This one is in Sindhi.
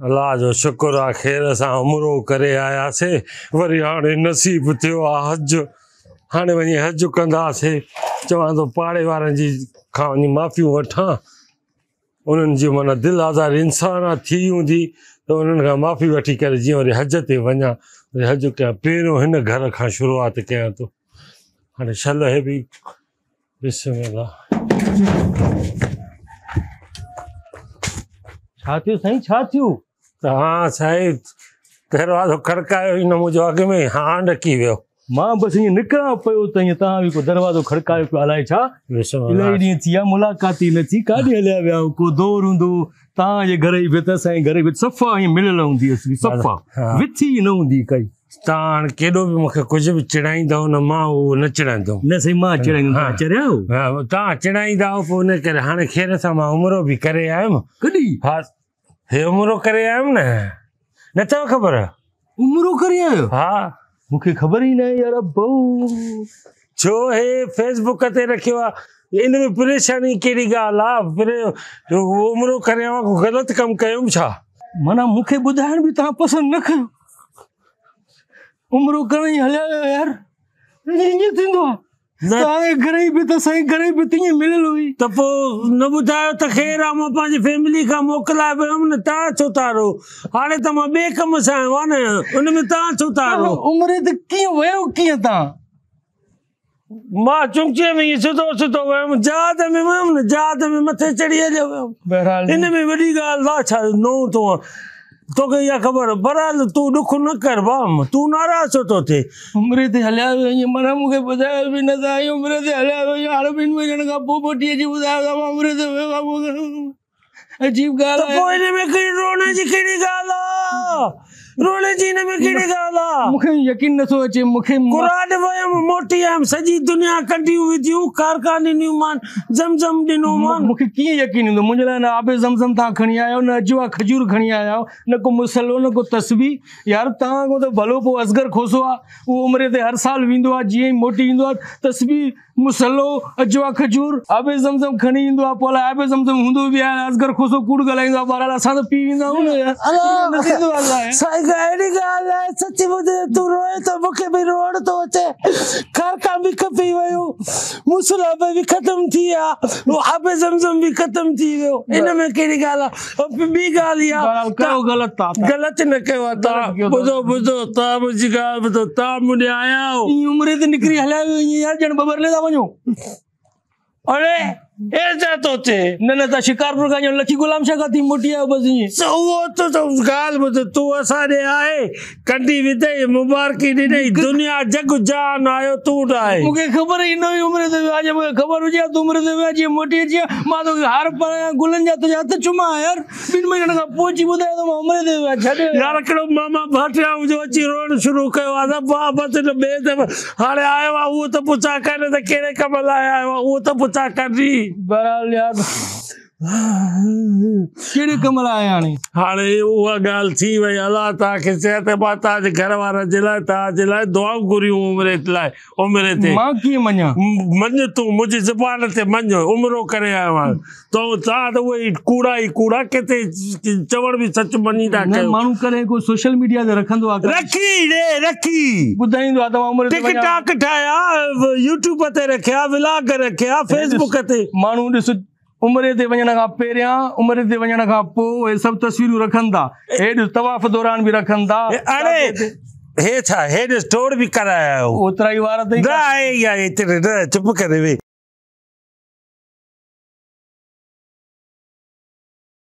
الله جو شڪر آ خير سان عمرو ڪري آياسي، وري هاڻي نصيب ٿيو آ حج، هاڻي وڃي حج ڪنداسي. چوان ٿو پاڙي وارن جي کان وڃي معافيون وٺان، انهن جي معنيٰ دل آزار انسان آ ٿي هوندي ته انهن کان معافي وٺي ڪري جيئن وري حج تي وڃان، وري حج ڪيان. پهريون هن گهر کان شروعات ڪيان ٿو. هاڻي شل هي به بسم الله. ڇا ٿيو سائين، ڇا ٿيو؟ ته ها سائين، دروازو کڙڪايو ئي نه منهنجو اڳ ۾ هان ڏڪي ويو. مان بس ائين نڪران پيو ته ائين توهان به ڪو دروازو کڙڪايو پيو، الائي ڇا. بسم الله. الائي ڏينهن ٿي ويا ملاقات ئي نه ٿي، ڪاڏي هليا ويا آهيو؟ ڪو دور هوندو توهان جي گهر جي ڀت اسان جي گهر جي ڀت صفا ائين مليل هوندي هئس، صفا وٿي ئي نه هوندي ڪائي. توهان هاڻي ڪيڏو به مون کي ڪجهه به چڙائيندؤ نه، مان اهو نه چڙائيندم. نه سائين، مان چڙائيندم، توهان چريا آهيو. ها، توهان چڙائيندا آهيو پوء ان ڪري هاڻي خير سان مان عمرو به ڪري آيم. ڪڏهن؟ ها، هي عمرو ڪري آيم نه، نه اٿو خبر؟ عمرو ڪري آيو؟ ها. مون کي خبر ئي ناهي يار ابو. ڇو هي فيس بڪ تي رکيو آ، ان ۾ پريشاني ڪهڙي ڳالهه آ؟ عمرو ڪري آيو آهيان، ڪو غلط ڪم ڪيم ڇا؟ معنيٰ مون کي ٻڌائڻ به توهان پسند نه ڪيو، عمرو ڪرڻ ئي هليا ويا يار، ائين ٿيندو آ؟ توهان جي گهر جي ڀت اسان جي گهر جي ڀت ائين مليل هئي. ته پوء نه ٻڌايو ته خير آ، مان پنهنجي فيملي کان موڪلائي ويم نه، توهان ڇو ٿا رو؟ هاڻي ته مان ٻئي ڪم سان آيو آهيان نه، ان ۾ توهان ڇو ٿا رو؟ عمري تي ڪيئن ويو، ڪيئن توهان؟ مان چنگچيء ۾ ائين سڌو سڌو ويم، جهاز ۾ ويم نه، جهاز ۾ مٿي چڙهي هليو ويم. بهرحال ان ۾ وڏي ڳالهه آ ڇا؟ نئون تون آن، توکي اها خبر. بهرحال تون ڏک نه ڪر ڀام، تون ناراض ڇو ٿو ٿئين؟ عمري تي هليا ويو ائين، معنيٰ مون کي ٻڌايو به نه ته آئين عمري تي هليا ويو. هاڻي ٻن مهينن کان پوء موٽي اچي ٻڌايو ته مان عمري تي ويو آهيان. عجيب ڳالهه ته پوء ان ۾ ڪهڙي روئڻ جي ڪهڙي ڳالهه آ؟ روئڻ جي ان ۾ ڪهڙي ڳالهه آ؟ مون کي يقين نٿو اچي. مون کي قرآن ويم موٽي آيم، سڄي دنيا ڪنڊيون وڌيون، کارڪا ڏنيون مان، زمزم ڏنو مان. مون کي ڪيئن يقين ايندو؟ منهنجي لاء نه آب زمزم توهان کڻي آيا آهيو، نه اجوا کجور کڻي آيا آهيو، نه ڪو مصلو، نه ڪو تسبيح. يار توهان کان ته ڀلو پوء اصغر کوسو آ، اهو عمري تي هر سال ويندو آ، جيئن ئي موٽي ايندو آ تسبيح، مصلو، اجوا کجور، آب زمزم کڻي ايندو آ، پوء الائي آب زمزم هوندو به آهي. اصغر کوسو ڪوڙ ڳالهائيندو آ، بهرحال اسان ته پي ويندا آهيون نه يار. نه ٿيندو آ الائي. سائين ڪا اهڙي ڳالهه آهي؟ سچي ٻڌ تون روئين ٿو مون کي به روئڻ ٿو اچي. کارڪا به کپي ويون، مصلا به ختم ٿي ويا، آب زمزم به ختم ٿي ويو، ان ۾ ڪهڙي ڳالهه آ؟ ٻي ڳالهه اها بهرحال ڪيو غلط آ، غلط نه ڪيو آ توهان. ٻڌو ٻڌو توهان منهنجي ڳالهه ٻڌو، توهان مون ڏي آيا آهيو. ائين عمري تي نڪري هليا ويو ائين يار ڄڻ ٻٻرلي ٿا وڃو. اڙي هي ڇا ٿو ٿئي؟ نه نه توهان شڪارپور کان ڄڻ لکي غلام شاهه کان ٿي موٽي آيو بس ائين. اهو ته ڳالهه ٻڌ، تون اسان ڏي آئي، ڪنڊي وڌئي، مبارڪي ڏنئي، دنيا جڳ جهان آيو تون نه آئين. مون کي خبر ئي نه هئي عمري تي ويو آهين، جي مون کي خبر هجي ها تون عمري تي ويو آهين، جيئن موٽي اچين ها مان توکي هار پارايان گلن جا تنهنجا هٿ چمان ها يار، ٻن مهينن کان پوء اچي ٻڌايو ته مان عمري تي ويو آهيان، ڇڏ يار. هڪڙو ماما ڀاٽيائون جو اچي روئڻ شروع ڪيو آهي ته ڀاء بس هن ٻئي دفعي هاڻي آيو آهي اهو ته پڇا ڪر ته ڪهڙي ڪم لاء آيو آهي اهو ته پڇا ڪر. بهرحال يار ڪهڙي ڪم لاء آيا هاڻي؟ هاڻي اها ڳالهه ٿي وئي. الله توهان کي صحت مان توهان جي گهر وارن جي لاء توهان جي لاء دعائون گهريون عمري لاء، عمري تي. مان ڪيئن مڃان؟ مڃ تون منهنجي زبان تي مڃ، عمرو ڪري آيو آهيان. تو توهان ته اهي ئي ڪوڙا ئي ڪوڙا، ڪٿي چوڻ به سچ مڃيندا نه ڪيو. ماڻهو ڪڏهن ڪو سوشل ميڊيا تي رکندو آ ڪا. رکي ڙي رکي. ٻڌائيندو آ ته مان عمري تي ٽڪ وڃان. ٽاڪ ٺاهيا، يوٽيوب تي رکيا، ولاگ رکيا، فيس بڪ تي. ماڻهو ڏس عمري تي وڃڻ کان پهريان، عمري تي وڃڻ کان پوء اهي سڀ تصويرون رکن ٿا. هي ڏس طواف دوران به رکن ٿا. اڙي هي ڇا، هي ڏس ٽوڙ به ڪرايا آهيو. اوترا ئي وار اٿئي. نه آهي اها ايتري نه، چپ ڪري ويهه.